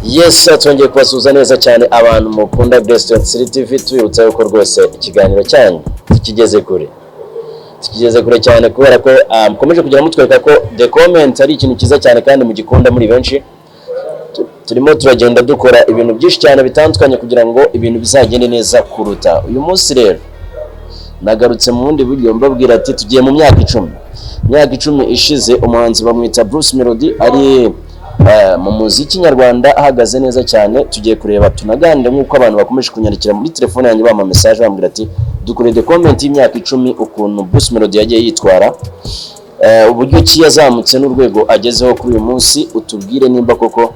Yes, twongeye kubasuhuza neza cyane abantu mukunda Grace 23 TV. Tubibutsa yuko rwose ikiganiro cyanyu tukigeze kure, tukigeze kure cyane, kubera ko mukomeje kugenda mutwereka ko The Comment ari ikintu cyiza cyane kandi mugikunda muri benshi. Turimo turagenda dukora ibintu byinshi cyane bitandukanye kugira ngo ibintu bizagende neza kuruta. Uyu munsi rero nagarutse mu bundi buryo, mbabwira ati tugiye mu myaka 10. Imyaka 10 ishize, umuhanzi bamwita Bruce Melody ari mu muziki nyarwanda ahagaze neza cyane. Tugiye kureba, tunaganire nk'uko abantu bakomeje kunyandikira muri telefone yanjye, bampa message, bambwira ati dukore The Comment y'imyaka 10, ukuntu Bruce Melody yagiye yitwara, uburyo ki yazamutse n'urwego agezeho kuri uyu munsi, utubwire nimba koko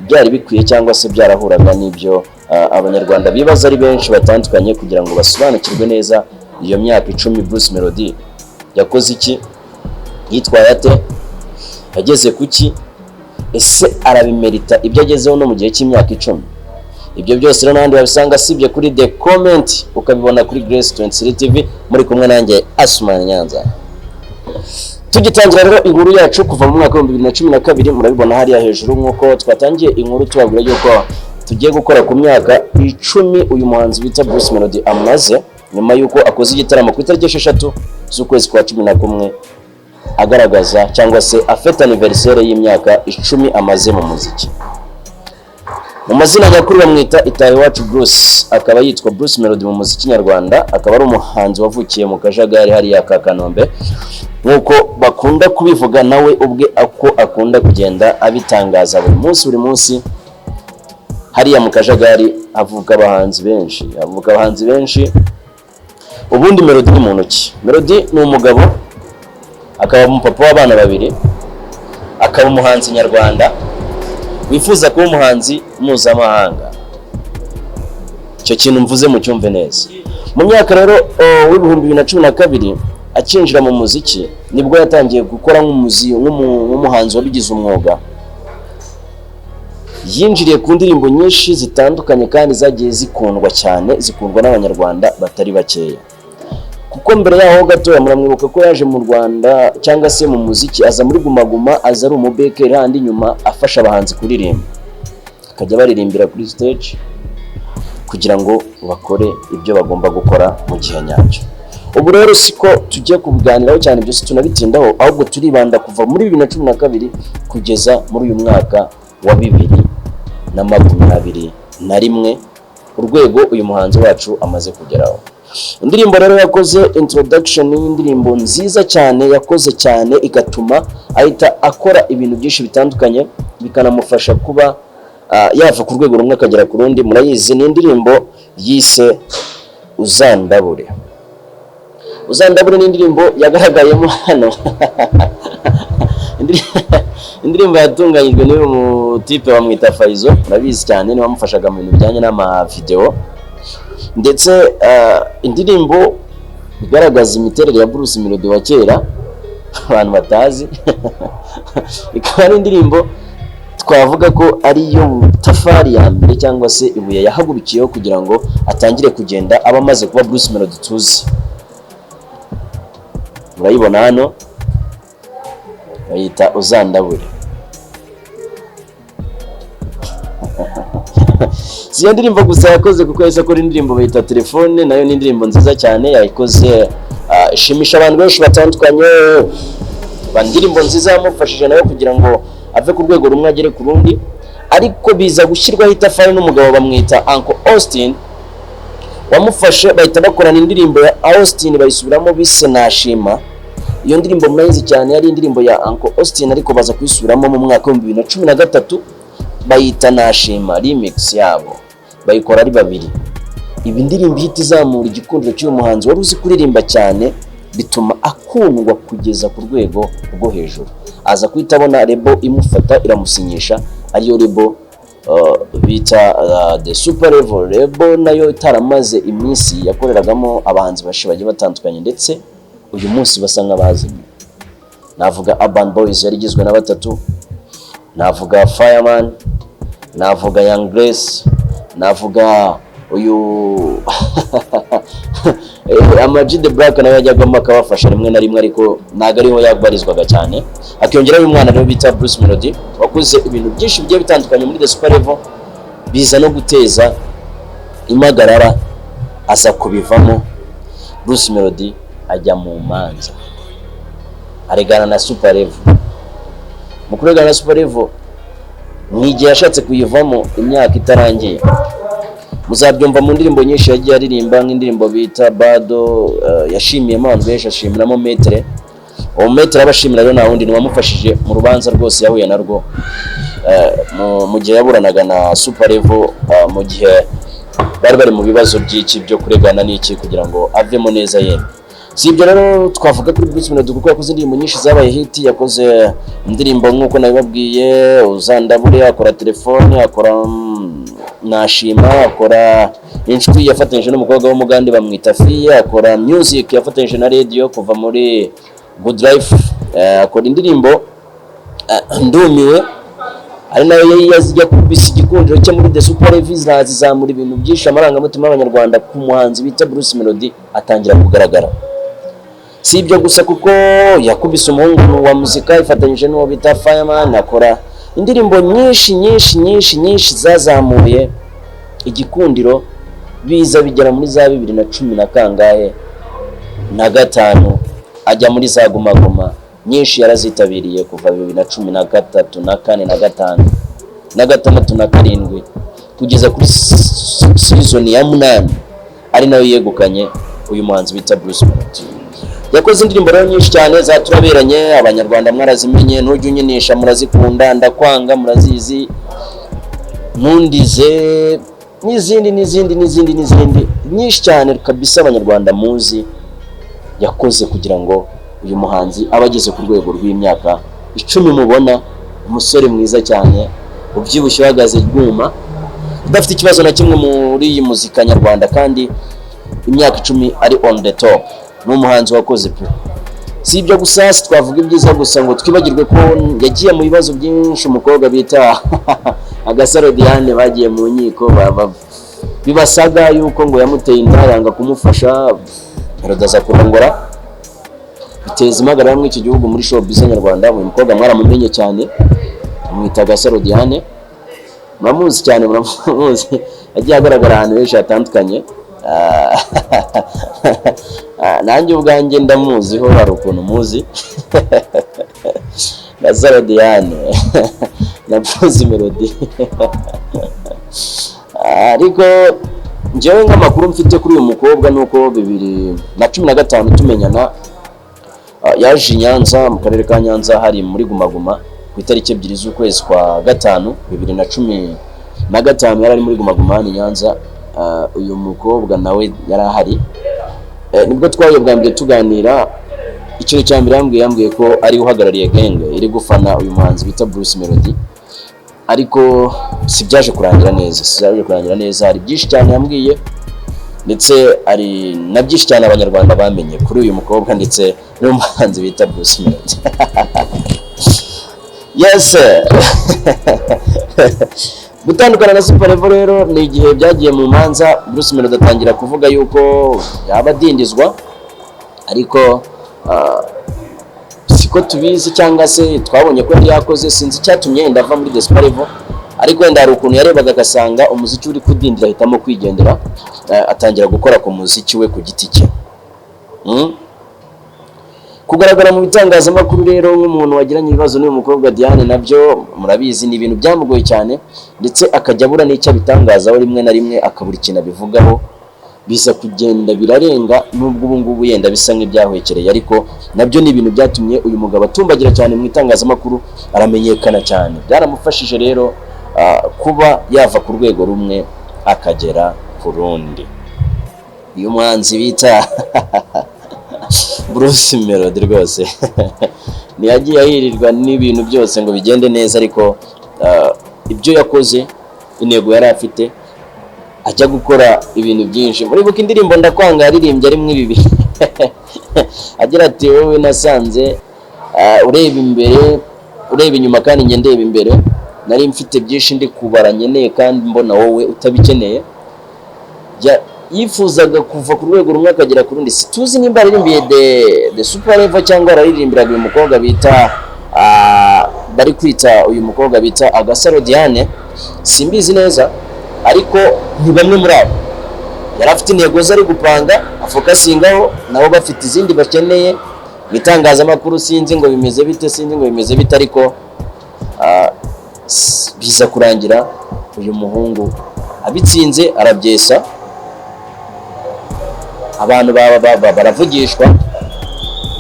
byari bikwiye cyangwa se byarahuraga n'ibyo Abanyarwanda bibaza ari benshi batandukanye, kugira ngo basobanukirwe neza iyo myaka 10 Bruce Melody yakoze iki, yitwaye ate, yageze ku ki, ese arabimerita ibyo agezeho no mu gihe cy'imyaka 10? Ibyo byose rero n'ahandi wabisanga sibye kuri The Comment, ukabibona kuri Grace 23 TV, muri kumwe nanjye Asumani Nyanza. Tugitangira rero inkuru yacu kuva mu mwaka wa 2012, murabibona hariya hejuru, nk'uko twatangiye inkuru tubabwira yuko tugiye gukora ku myaka 10 uyu muhanzi bita Bruce Melody amaze, nyuma y'uko akoze igitaramo ku itariki 6 z'ukwezi kwa 11, agaragaza cyangwa se afite anniversaire y'imyaka 10 amaze mu muziki. Mu mazina nyakuri bamwita Itahiwacu Bruce, akaba yitwa Bruce Melody mu muziki nyarwanda, akaba ari umuhanzi wavukiye mu kajagari hariya ka Kanombe, nk'uko bakunda kubivuga, nawe ubwe ako akunda kugenda abitangaza buri munsi buri munsi. Hariya mu kajagari havuka abahanzi benshi, havuka abahanzi benshi. Ubundi Melody ni muntu ki? Melody ni umugabo, akaba umupapa w'abana babiri, akaba umuhanzi nyarwanda wifuza kuba umuhanzi mpuzamahanga. Icyo kintu mvuze mucyumve neza. Mu myaka rero wa 2012, akinjira mu muziki, nibwo yatangiye gukora nk'umuhanzi wabigize umwuga. Yinjiriye ku ndirimbo nyinshi zitandukanye kandi zagiye zikundwa cyane, zikundwa n'Abanyarwanda batari bakeya, kuko mbere yaho gatoya muramwibuka ko yaje mu Rwanda cyangwa se mu muziki, aza muri Guma Guma, aza ari umubekeri handi inyuma afasha abahanzi kuririmba, akajya baririmbira kuri stage kugira ngo bakore ibyo bagomba gukora mu gihe nyacyo. Ubu rero siko tugiye kubiganiraho cyane byose tunabitindaho, ahubwo turibanda kuva muri 2012 kugeza muri uyu mwaka wa 2021, urwego uyu muhanzi wacu amaze kugeraho. Indirimbo rero yakoze introduction y'indirimbo nziza cyane yakoze cyane, igatuma ahita akora ibintu byinshi bitandukanye, bikanamufasha kuba yava ku rwego rumwe akagera ku rundi, murayizi, ni indirimbo yise Uzandabure. Uzandabure ni indirimbo yagaragayemo hano, indirimbo yatunganyijwe n'uyu mutipe bamwita Faizo, murabizi cyane, niwe wamufashaga mu bintu bijyanye n'amavideo, ndetse indirimbo igaragaza imiterere ya Bruce Melody wa kera abantu batazi, ikaba ari indirimbo twavuga ko ariyo tafari ya mbere cyangwa se ibuye yahagurukiyeho kugira ngo atangire kugenda aba amaze kuba Bruce Melody tuzi. Murayibona hano, bayita Uzandabure. Si iyo ndirimbo gusa yakoze, kuko yahise akora indirimbo bayita Telefone, nayo ni indirimbo nziza cyane yayikoze, ishimisha abantu benshi batandukanye. Ba indirimbo nziza yamufashije nayo kugira ngo ave ku rwego rumwe agere ku rundi, ariko biza gushyirwaho itafari n'umugabo bamwita Uncle Austin wamufashe, bahita bakorana indirimbo ya Austin bayisubiramo bise Nashima. Iyo ndirimbo murayizi cyane, yari indirimbo ya Uncle Austin, ariko baza kuyisubiramo mu mwaka wa 2013, bayita Nashima remix yabo, bayikora ari babiri. Ibi ndirimbo ihita izamura igikundiro cy'uyu muhanzi wari uzi kuririmba cyane, bituma akundwa kugeza ku rwego rwo hejuru. Aza guhita abona label imufata iramusinyisha, ariyo label bita The Super Level, label nayo itaramaze iminsi, yakoreragamo abahanzi bashi bagiye batandukanye, ndetse uyu munsi basa nk'abazimye. Navuga Urban Boys yari igizwe na batatu, navuga Fireman, navuga Young Grace, navuga uyu Ama G The Black nawe yajyagamo akabafasha rimwe na rimwe, ariko ntabwo ariho yabarizwaga cyane. Hakiyongeraho uyu mwana rero bita Bruce Melody, wakoze ibintu byinshi bigiye bitandukanye muri The Super Level, biza no guteza impagarara, aza kubivamo. Bruce Melody ajya mu manza, aregana na Super Level. Mu kuregana na Super Level, ni igihe yashatse kuyivamo imyaka itarangiye. Muzabyumva mu ndirimbo nyinshi yagiye aririmba, nk'indirimbo bita Bado, yashimiyemo abantu benshi, ashimiramo Maître. Uwo Maître abashimira rero nta wundi, ni wamufashije mu rubanza rwose yahuye narwo mu gihe yaburanaga na Super Level, mu gihe bari bari mu bibazo by'iki byo kuregana n'iki, kugira ngo avemo neza yemye. Si ibyo rero twavuga kuri Bruce Melody, kuko yakoze indirimbo nyinshi zabaye hit. Yakoze indirimbo, nk'uko nabibabwiye, Uzandabure, akora Telefone, akora Nashima, akora Inshuti yafatanyije n'umukobwa w'Umugande bamwita Fiye, akora Music yafatanyije na Radio kuva muri Good Life, akora indirimbo Ndumiwe, ari nayo yari yakubise igikundiro cye muri The Super Level, zizamura ibintu byinshi, amarangamutima y'Abanyarwanda ku muhanzi bita Bruce Melody atangira kugaragara. Si ibyo gusa, kuko yakubise Umuhungu wa Muzika ifatanyije n'uwo bita Fireman, akora indirimbo nyinshi nyinshi nyinshi nyinshi zazamuye igikundiro, biza bigera muri za bibiri na cumi na kangahe na gatanu, ajya muri za Guma Guma nyinshi yarazitabiriye kuva 2013 na kane na gatanu na gatandatu na karindwi, kugeza kuri season ya munani, ari nayo yegukanye uyu muhanzi bita Bruce Melody. Yakoze indirimbo rero nyinshi cyane za Turaberanye, Abanyarwanda mwarazimenye, Ntujya Unyinisha murazikunda, Ndakwanga murazizi, Ntundize, n'izindi n'izindi n'izindi n'izindi nyinshi cyane kabisa Abanyarwanda muzi yakoze kugira ngo uyu muhanzi abe ageze ku rwego rw'imyaka 10. Mubona umusore mwiza cyane, ubyibushye, uhagaze rwuma, udafite ikibazo na kimwe muri iyi muzika nyarwanda, kandi imyaka 10 ari on the top. Ni umuhanzi wakoze pe. Si ibyo gusa, si twavuga ibyiza gusa ngo twibagirwe ko yagiye mu bibazo byinshi. Umukobwa bita Agasaro Diane bagiye mu nkiko, bibasaga yuko ngo yamuteye inda, yanga kumufasha, Melody aza kurongora, biteza impagarara muri iki gihugu, muri showbiz nyarwanda. Uyu mukobwa mwaramumenye cyane, amwita Agasaro Diane, muramuzi cyane, muramuzi, yagiye agaragara ahantu henshi hatandukanye. Nanjye ubwanjye ndamuziho, hari ukuntu muzi Gasaro Diane na Bruce Melody. Ariko njyewe nk'amakuru mfite kuri uyu mukobwa ni uko 2015 tumenyana, yaje i Nyanza, mu karere ka Nyanza, hari muri Guma Guma ku itariki 2 z'ukwezi kwa gatanu 2015. Yari ari muri Guma Guma hano i Nyanza. Uyu mukobwa nawe yari ahari. Nibwo twahuye bwa mbere tuganira. Ikintu cya mbere yambwiye ko ari uhagarariye gang iri gufana uyu muhanzi bita Bruce Melody, ariko si byaje kurangira neza, si byaje kurangira neza. Hari byinshi cyane yambwiye, ndetse hari na byinshi cyane Abanyarwanda bamenye kuri uyu mukobwa ndetse n'umuhanzi bita Bruce Melody. Yes, gutandukana na Super Level rero ni igihe byagiye mu manza, Bruce Melody atangira kuvuga yuko yaba adindizwa, ariko siko tubizi cyangwa se twabonye ko yari yakoze. Sinzi icyatumye yenda ava muri The Super Level, ariko wenda hari ukuntu yarebaga agasanga umuziki uri kudindira, ahitamo kwigendera, atangira gukora ku muziki we ku giti cye. Kugaragara mu bitangazamakuru rero nk'umuntu wagiranye ibibazo n'uyu mukobwa Diane, nabyo murabizi, ni ibintu byamugoye cyane, ndetse akajya abura n'icyo abitangazaho, rimwe na rimwe akabura ikintu abivugaho. Biza kugenda birarenga, nubwo ubu ngubu yenda bisa nk'ibyahwekereye, ariko nabyo ni ibintu byatumye uyu mugabo atumbagira cyane mu itangazamakuru, aramenyekana cyane. Byaramufashije rero kuba yava ku rwego rumwe akagera ku rundi. Uyu muhanzi bita Bruce Melody rwose ntiyagiye ahirirwa n'ibintu byose ngo bigende neza, ariko ibyo yakoze, intego yari afite ajya gukora ibintu byinshi, muribuka indirimbo Ndakwanga yaririmbye ari ibi bihe, agira ati: "Wowe nasanze ureba imbere, ureba inyuma, kandi njye ndeba imbere. Nari mfite byinshi ndi kubara nkeneye, kandi mbona wowe utabikeneye." Yifuzaga kuva ku rwego rumwe akagera ku rundi. Situzi nimba yaririmbiye The Super Level cyangwa yararirimbiraga uyu mukobwa bita, bari kwita uyu mukobwa bita Agasaro Diane, simbizi neza, ariko ni bamwe muri abo. Yari afite intego ze ari gupanga afocusingaho, nabo bafite izindi bakeneye mu itangazamakuru. Sinzi ngo bimeze bite, sinzi ngo bimeze bite, ariko biza kurangira uyu muhungu abitsinze, arabyesa, abantu baravugishwa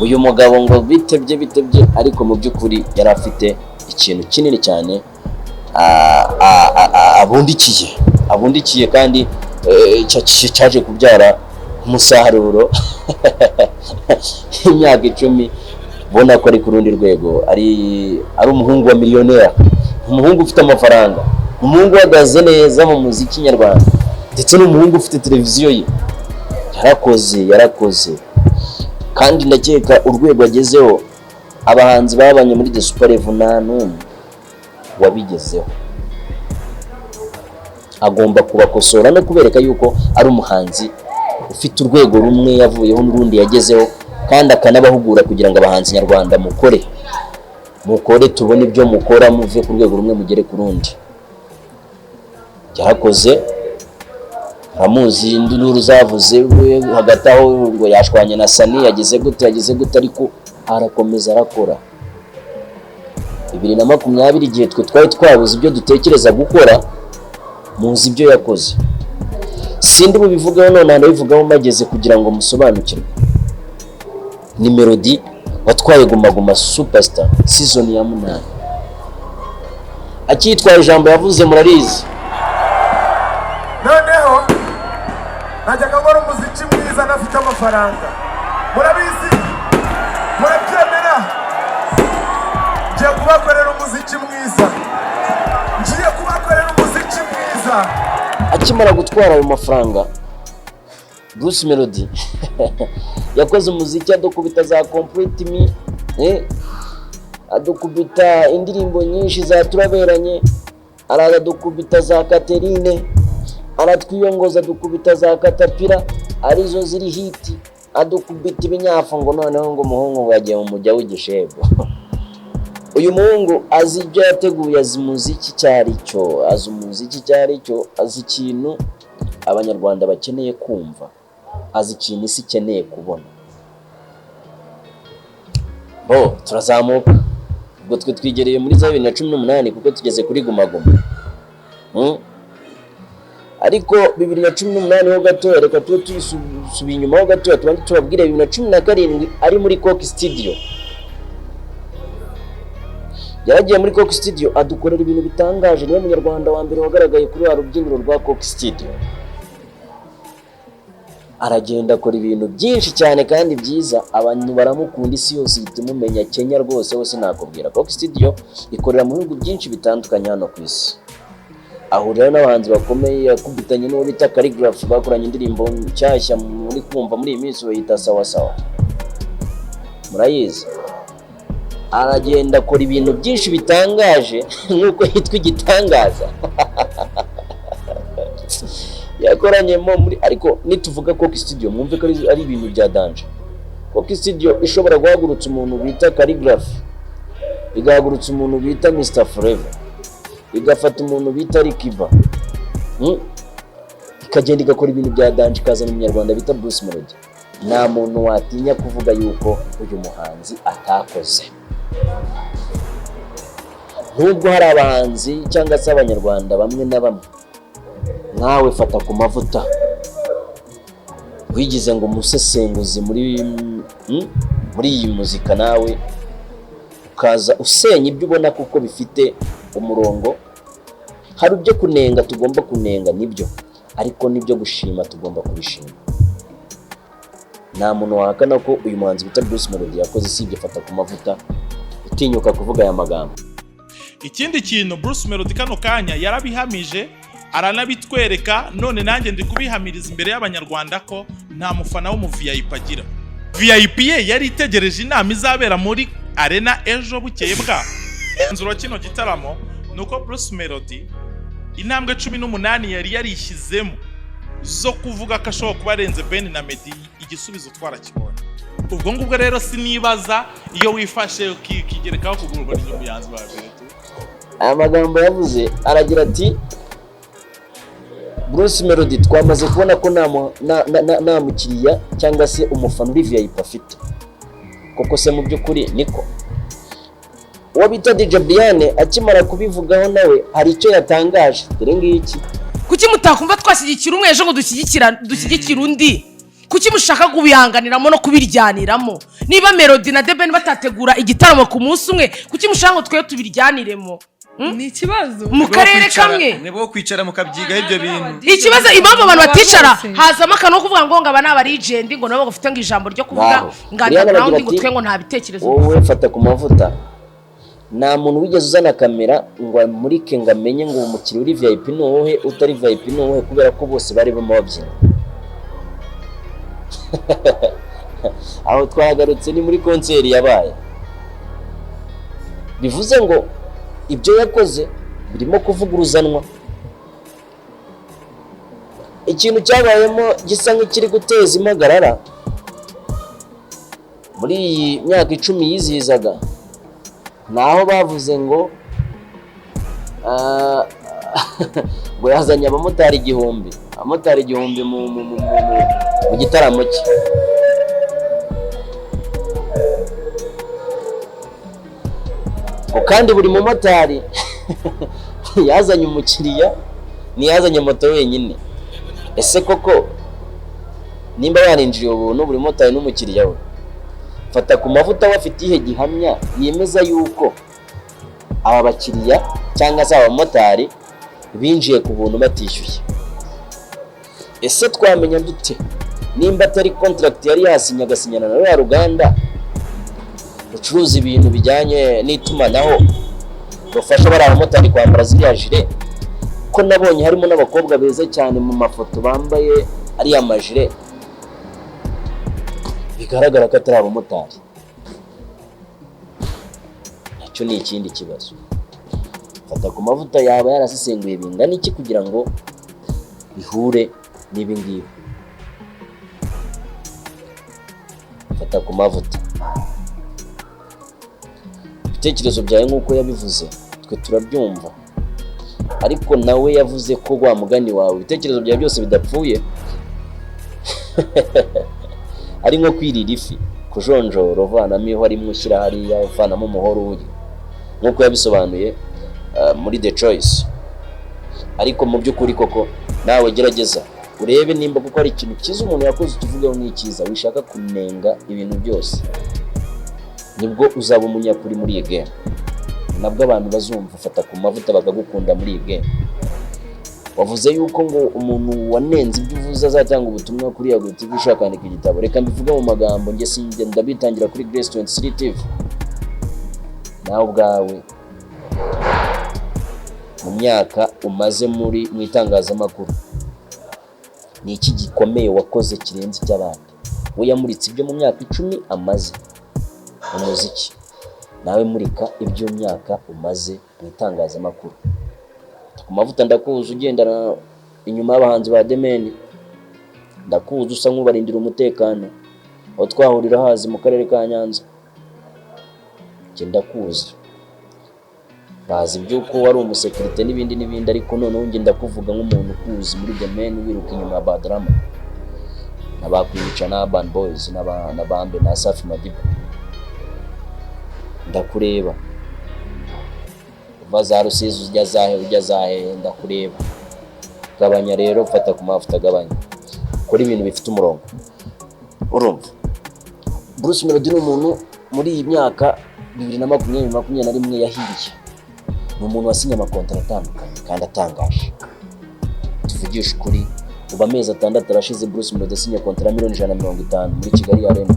uyu mugabo ngo bitebye bitebye, ariko mu by'ukuri yari afite ikintu kinini cyane abundikiye kandi cyaje kubyara umusaruro. Imyaka 10 ubona ko ari ku rundi rwego, ari umuhungu wa miliyoneri, umuhungu ufite amafaranga, umuhungu uhagaze neza mu muziki nyarwanda, ndetse n'umuhungu ufite televiziyo ye. Yarakoze, yarakoze, kandi ndakeka urwego agezeho, abahanzi babanye muri The Super Level nta n'umwe wabigezeho. Agomba kubakosora no kubereka yuko ari umuhanzi ufite urwego rumwe yavuyeho n'urundi yagezeho, kandi akanabahugura kugira ngo abahanzi nyarwanda mukore, mukore, tubone ibyo mukora, muve ku rwego rumwe mugere ku rundi. Yarakoze, uramuzi, induru zavuze we hagati aho ngo yashwanye na Sani, yagize gute, yagize gute, ariko arakomeza arakora. 2020, igihe twe twari twabuze ibyo dutekereza gukora, muzi ibyo yakoze. Sindi bubivugeho none, ndabivugaho mageze kugira ngo musobanukirwe. Ni Melody watwaye Guma Guma Superstar season ya 8. Akitwara, ijambo yavuze murarizi. Noneho najyaga nkora umuziki mwiza ntafite amafaranga, murabizi, murabyemera. Ngiye kubakorera umuziki mwiza, ngiye kubakorera umuziki mwiza. Akimara gutwara ayo mafaranga, Bruce Melody yakoze umuziki, adukubita za Complete Me, adukubita indirimbo nyinshi za Turaberanye, araza adukubita za Katerine, aratwiyongoza, adukubita za Katapira arizo ziri hit, adukubita ibinyafu, ngo noneho ngo umuhungu ngo yagiye mu mujya w'igishego. Uyu muhungu azi ibyo yateguye, azi umuziki icyo ari cyo, azi umuziki icyo ari cyo, azi ikintu Abanyarwanda bakeneye kumva, azi ikintu isi ikeneye kubona. Bo turazamuka, ubwo twe twigereye muri za 2018, kuko tugeze kuri Guma Guma. Ariko 2018 ho gatoya, reka tube tuyisubiye inyuma ho gatoya, tubanze tubabwire 2017 ari muri Coke Studio. Yaragiye muri Coke Studio adukorera ibintu bitangaje. Niwe munyarwanda wa mbere wagaragaye kuri wa rubyiniro rwa Coke Studio. Aragenda akora ibintu byinshi cyane kandi byiza, abantu baramukunda, isi yose ihita imumenya. Kenya rwose hose nakubwira, Coke Studio ikorera mu bihugu byinshi bitandukanye hano ku isi. Ahurirayo n'abahanzi bakomeye, yakubitanye n'uwo bita Khaligraph, bakoranye indirimbo nshyashya muri kumva muri iyi minsi bayita Sawa Sawa, murayizi. Aragenda akora ibintu byinshi bitangaje nk'uko yitwa igitangaza. Yakoranyemo muri, ariko nituvuga Coke Studio mwumve ko ari ibintu bya danger. Coke Studio ishobora guhagurutsa umuntu bita Khaligraph, igahagurutsa umuntu bita Mr Forever, igafata umuntu bita Rikiba, Ikagenda igakora ibintu bya danger, ikazana umunyarwanda bita Bruce Melody. Nta muntu watinya kuvuga yuko uyu muhanzi atakoze, nubwo hari abahanzi cyangwa se Abanyarwanda bamwe na bamwe nkawe fata ku mavuta wigize ngo umusesenguzi muri iyi muzika, nawe ukaza usenya ibyo ubona kuko bifite umurongo. Hari ibyo kunenga tugomba kunenga, nibyo, ariko n'ibyo gushima tugomba kubishima. Nta muntu wahakana ko uyu muhanzi bita Bruce Melody yakoze, usibye fata ku mavuta utinyuka kuvuga aya magambo. Ikindi kintu, Bruce Melody kano kanya yarabihamije, aranabitwereka. None nanjye ndi kubihamiriza imbere y'Abanyarwanda ko nta mufana wo mu VIP agira. VIP ye yari itegereje inama izabera muri Arena ejo bukeye bwaho. Umwanzuro wa kino gitaramo ni uko Bruce Melody intambwe 18 yari yarishyizemo zo kuvuga ko ashobora kuba arenze Ben na Meddy, igisubizo twarakibonye. Ubwo ngubwo rero sinibaza iyo wifashe ukigerekaho ukuguru ngo ni umuyanzi wa mbere tu. Aya magambo yavuze aragira ati: "Bruce Melody twamaze kubona ko nta mukiriya cyangwa se umufana uri VIP afite." Koko se mu by'ukuri niko? Uwo bita DJ Brian akimara kubivugaho, nawe hari icyo yatangaje, dore ngiki. Kuki mutakumva twashyigikira umwe, ejo ngo dushyigikire undi? Kuki mushaka kubihanganiramo no kubiryaniramo? Niba Melody na The Ben batategura igitaramo ku munsi umwe, kuki mushaka ngo twe tubiryaniremo? Ni ikibazo. Mu karere kamwe. Ni bwo kwicara mukabyigaho ibyo bintu. Ikibazo, impamvu abantu baticara, Bose. hazamo akantu ko kuvuga ngo aba ni aba legend, ngo nabo bafite ngo ijambo ryo kuvuga, Ngaho. ngo Brian underground, aragira ngo ati, twe ngo nta bitekerezo. "Wowe fata ku mavuta, nta muntu wigeze uzana kamera ngo amurike, ngo amenye ngo umukiriya uri VIP ni uwuhe, utari VIP ni uwuhe, kubera ko bose bari barimo babyina." Aho twagarutse ni muri concert yabaye. Bivuze ngo ibyo yakoze birimo kuvuguruzanwa. Ikintu cyabayemo gisa nk'ikiri guteza impagarara muri iyi myaka 10 yizihizaga, ni aho bavuze ngo ngo yazanye abamotari 1000, abamotari 1000 mu gitaramo cye. Ngo kandi buri mumotari yazanye umukiriya, ntiyazanye moto wenyine. Ese koko nimba yarinjiriye ubuntu, buri mumotari n'umukiriya we, fata ku mavuta we afite ihe gihamya yemeza yuko aba bakiriya cyangwa se aba bamotari binjiye ku buntu batishyuye? Ese twamenya dute nimba atari contract yari yasinye, agasinyana na ruriya ruganda rucuruza ibintu bijyanye n'itumanaho rufasha bariya bamotari kwambara ziriya jire? Ko nabonye harimo n'abakobwa beza cyane mu mafoto bambaye ariya majire, bigaragara ko atari abamotari, nacyo ni ikindi kibazo. Fata ku mavuta yaba yarasesenguye bingana iki kugira ngo bihure n'ibi ngibi? Fata ku mavuta, ibitekerezo byawe nk'uko yabivuze twe turabyumva, ariko nawe yavuze ko wa mugani wawe ibitekerezo byawe byose bidapfuye, ari nko kwirira ifi, kujonjora uvanamo ihwa rimwe ushyira hariya, uvanamo umuhoro uri, nk'uko yabisobanuye muri The Choice. Ariko mu by'ukuri koko nawe gerageza urebe nimba kuko hari ikintu cyiza umuntu yakoze utuvugeho nk'icyiza, wishaka kunenga ibintu byose. Nibwo uzaba umunyakuri muri iyi game, nabwo abantu bazumva fata ku mavuta bakagukunda muri iyi game. Wavuze yuko ngo umuntu wanenze ibyo uvuze azatanga ubutumwa kuri Yago TV, ushaka kwandika igitabo. Reka mbivuge mu magambo, njye sinjye ndabitangira kuri Grace 23 TV. Nawe ubwawe mu myaka umaze muri mu itangazamakuru, ni iki gikomeye wakoze kirenze icy'abandi? We yamuritse ibyo mu myaka 10 amaze mu muziki, nawe murika ibyo myaka umaze mu itangazamakuru. Ku mavuta, ndakuzi ugendana inyuma y'abahanzi ba The Mane, ndakuzi usa nk'ubarindira umutekano, aho twahurira hazi mu karere ka Nyanza. Njye ndakuzi, bazi iby'uko wari umusekirite n'ibindi n'ibindi, ariko noneho njye ndakuvuga nk'umuntu ukuzi muri The Mane, wiruka inyuma ya Badrama na ba Queen na Urban Boys na Bambe na Safi Madiba. Ndakureba uva za Rusizi ujya zahe, ujya zahe, ndakureba. Gabanya rero, fata ku mavuta, gabanya, kora ibintu bifite umurongo. Urumva, Bruce Melody ni umuntu muri iyi myaka 2020, 21 yahiriye, ni umuntu wasinye amakontara atandukanye kandi atangaje. Tuvugishe ukuri, ubu amezi 6 arashize Bruce Melody asinye kontara miliyoni 150 muri Kigali Arena,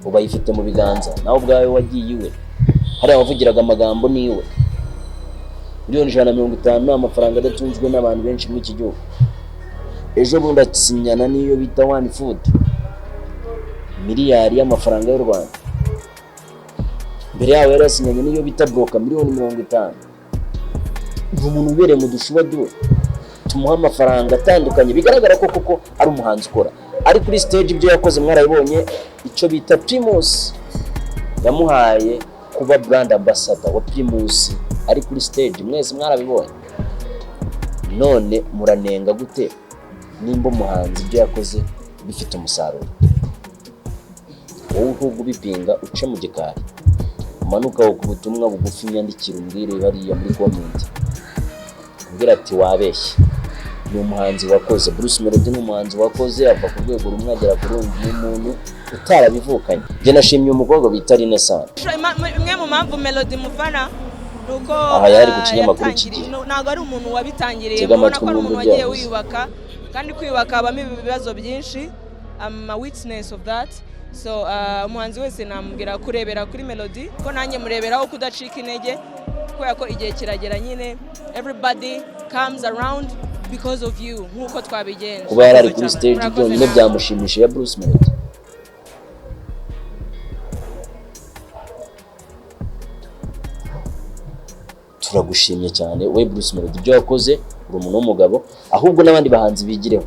ubu ayifite mu biganza. Nawe ubwawe wagiye iwe hariya wavugiraga amagambo niwe. Miliyoni 150 ni amafaranga adatunzwe n'abantu benshi muri iki gihugu. Ejo bundi asinyana n'iyo bita One Food, miliyari y'amafaranga y'u Rwanda. Mbere yaho yari yasinyanye n'iyo bita Broka, miliyoni 50. Ni umuntu ubereye mu dushuba duwe. Tumuha amafaranga atandukanye, bigaragara ko koko ari umuhanzi ukora ari kuri stage. Ibyo yakoze mwarabibonye, icyo bita Primus yamuhaye kuba brand ambassador wa Primus ari kuri stage, mwese mwarabibonye. None muranenga gute nimba umuhanzi ibyo yakoze bifite umusaruro? Wowe ahubwo ubipinga, uce mu gikari, umanuka aho ku butumwa bugufi, nyandikira, umbwire hariya muri comment, umbwire ati: "Wabeshye, ni umuhanzi wakoze." Bruce Melody ni umuhanzi wakoze, ava ku rwego rumwe agera ku rundi, ni umuntu utarabivukanye. Njye nashimye umukobwa bita Renaissance. Imwe mu mpamvu Melody mufana ni uko Aha yari ku kinyamakuru yatangiriye- cy'igihe. no, ntabwo ari umuntu wabitangiriye. Tega Mubona amatwi ko ari mwumve umuntu ibyo wagiye yavuze. wiyubaka, kandi kwiyubaka habamo ibibazo byinshi. I'm a witness of that. So umuhanzi wese namubwira kurebera kuri Melody, ko nanjye mureberaho kudacika intege, kubera ko igihe kiragera nyine, everybody comes around because of you, nk'uko twabigenza. Kuba yari ari kuri stage Murakoze byonyine namwe. byamushimishije ya Bruce Melody. Turagushimye cyane we Bruce Melody, ibyo wakoze, uri umuntu w'umugabo. Ahubwo n'abandi bahanzi bigireho,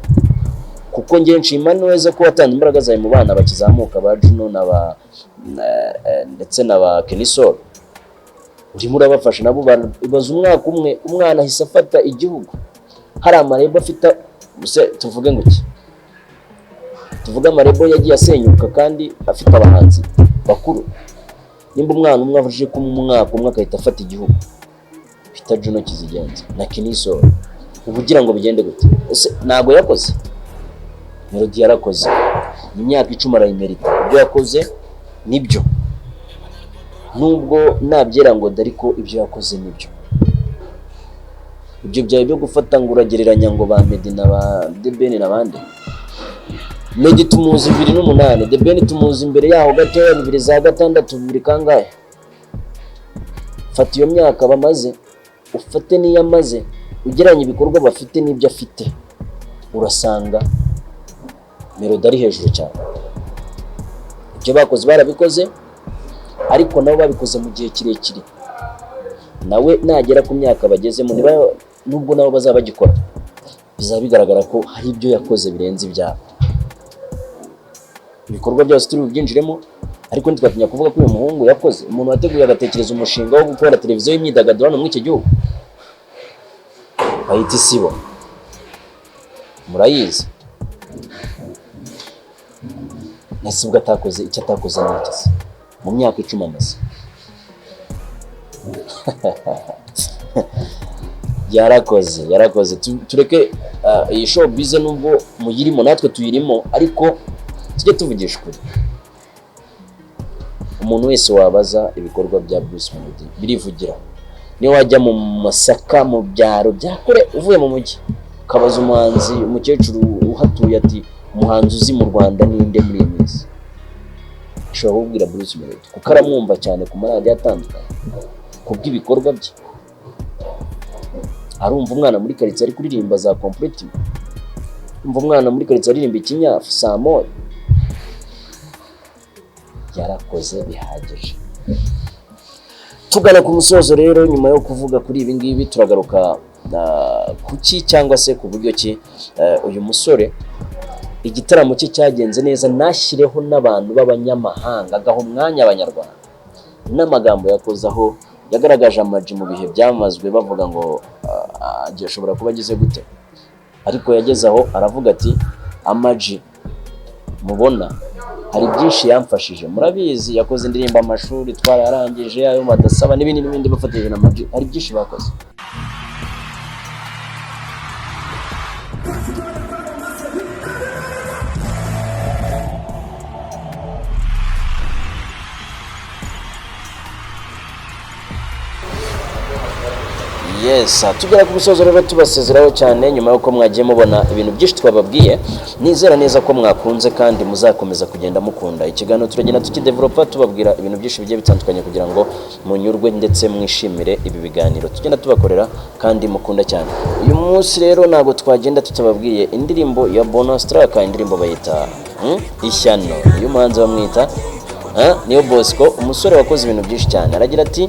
kuko njye nshima neza ko watanze imbaraga zawe mu bana bakizamuka, ba Juno na ba ndetse na ba Kenny Sol. Urimo urabafasha nabo, baza umwaka umwe, umwana ahise afata igihugu. Hari amalabel afite se, tuvuge ngo iki? Tuvuge amalabel yagiye asenyuka kandi afite abahanzi bakuru. Nimba umwana umwe aje ku mwaka umwe agahita afata igihugu, bita Juno Kizigenza na Kenny Sol, uba ugira ngo bigende gute? Ese ntabwo yakoze? Melody yarakoze, imyaka 10 arayimerita. Ibyo yakoze nibyo, nubwo nabyera ngo ariko ibyo yakoze nibyo. Ibyo byaba byo gufata ngo uragereranya ngo ba Meddy na ba The Ben n'abandi. Meddy tumuzi 2008, The Ben tumuzi imbere yaho gatoya, bibiri za gatandatu, bibiri kangahe. Fata iyo myaka bamaze, ufate n'iyo amaze, ugereranya ibikorwa bafite n'ibyo afite, urasanga Melody ari hejuru cyane. Ibyo bakoze barabikoze, ariko nabo babikoze mu gihe kirekire. Nawe nagera ku myaka bagezemo, niba nubwo nabo bazaba bagikora, bizaba bigaragara ko hari ibyo yakoze birenze ibyabo. Ibikorwa byose turi bubyinjiremo, ariko ntitwatinya kuvuga ko uyu muhungu yakoze. Umuntu wateguye agatekereza umushinga wo gukora televiziyo y'imyidagaduro hano muri iki gihugu, bayita Isibo, murayizi. Nese ubwo atakoze, icyo atakoze ni iki se mu myaka 10 amaze? Yarakoze, yarakoze. Tureke iyi showbiz, nubwo muyirimo natwe tuyirimo, ariko tujye tuvugisha ukuri. Umuntu wese wabaza, ibikorwa bya Bruce Melody birivugira. Niyo wajya mu Masaka, mu byaro bya kure, uvuye mu mujyi, ukabaza umuhanzi, umukecuru uhatuye, ati: "Umuhanzi uzi mu Rwanda ninde muri iyi minsi?" ashobora kukubwira Bruce Melody, kuko aramwumva cyane ku maradiyo atandukanye kubw'ibikorwa bye. Arumva umwana muri karitsiye ari kuririmba za complete, umva umwana muri karitsiye aririmba ikinyafu saa moya. Yarakoze bihagije. Tugana ku musozo rero, nyuma yo kuvuga kuri ibi ngibi, turagaruka kuki cyangwa se ku buryo ki uyu musore igitaramo cye cyagenze neza, nashyireho n'abantu b'abanyamahanga, agaha umwanya Abanyarwanda, n'amagambo yakoze aho yagaragaje Ama G mu bihe byamazwe bavuga ngo ashobora kuba agize gute, ariko yageze aho aravuga ati: "Ama G mubona hari byinshi yamfashije." Murabizi, yakoze indirimbo "Amashuri Twarayarangije", ayo badasaba n'ibindi n'ibindi, bafatanyije na Ama G, hari byinshi bakoze. Yes, tugera ku musozo rero, tubasezeraho cyane nyuma y'uko mwagiye mubona ibintu byinshi twababwiye. Nizera neza ko mwakunze kandi muzakomeza kugenda mukunda ikiganiro. Turagenda tukidevelopa, tubabwira ibintu byinshi bigiye bitandukanye kugira ngo munyurwe ndetse mwishimire ibi biganiro tugenda tubakorera kandi mukunda cyane. Uyu munsi rero ntabwo twagenda tutababwiye indirimbo ya bonus track, indirimbo bayita Ishyano. Uyu muhanzi bamwita Niyo Bosco, umusore wakoze ibintu byinshi cyane. Aragira ati: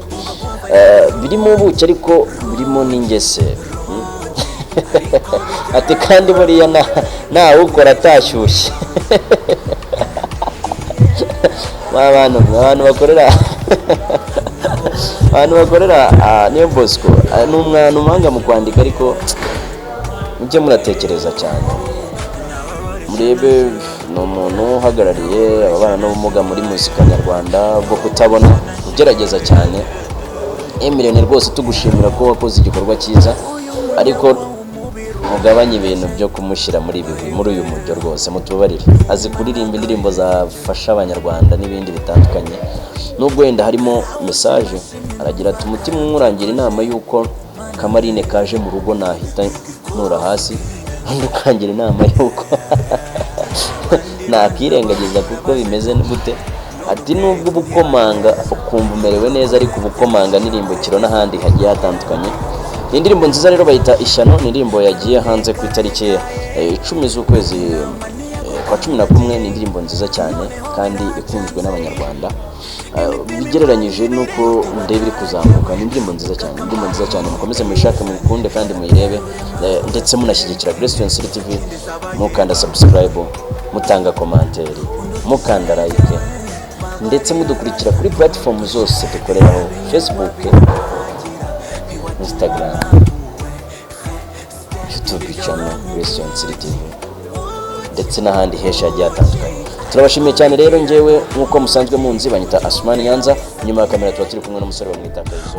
"Birimo ubuki ariko birimo n'ingese." Ati kandi buriya ntawukora atashyushye. Ba bantu, abantu bakorera Niyo Bosco, ni umwana umuhanga mu kwandika, ariko mujye muratekereza cyane murebe. Ni umuntu uhagarariye ababana n'ubumuga muri muzika nyarwanda bwo kutabona, ugerageza cyane. Emiliyoni, rwose tugushimira ko wakoze igikorwa cyiza, ariko mugabanye ibintu byo kumushyira muri ibi, muri uyu mujyo rwose, mutubarire. Azi kuririmba indirimbo zafasha Abanyarwanda n'ibindi bitandukanye, nubwo wenda harimo message. Aragira ati: "Umutima umwe urangira inama y'uko kamarine kaje mu rugo nahita ntura hasi, undi ukangira inama y'uko nakirengagiza kuko bimeze gute." Ati nubwo uba ukomanga ukumva umerewe neza, ariko uba ukomanga n'irimbukiro n'ahandi hagiye hatandukanye. Ni indirimbo nziza rero, bayita "Ishyano". Ni indirimbo yagiye hanze ku itariki 10 z'ukwezi kwa 11. Ni indirimbo nziza cyane kandi ikunzwe n'Abanyarwanda. Bigereranyije n'uko ndeba iri kuzamuka, ni indirimbo nziza cyane, indirimbo nziza cyane. Mukomeze muyishake, muyikunde kandi muyirebe, ndetse munashyigikira Grace City TV, mukanda subscribe, mutanga commentaire, mukanda like, ndetse mudukurikira kuri platform zose dukoreraho: Facebook, Instagram, YouTube channel Grace City TV, ndetse n'ahandi henshi hagiye hatandukanye. Turabashimiye cyane rero. Ngewe nk'uko musanzwe munzi, banyita Asumani Nyanza. Nyuma ya kamera tuba turi kumwe n'umusore bamwita Kaizo.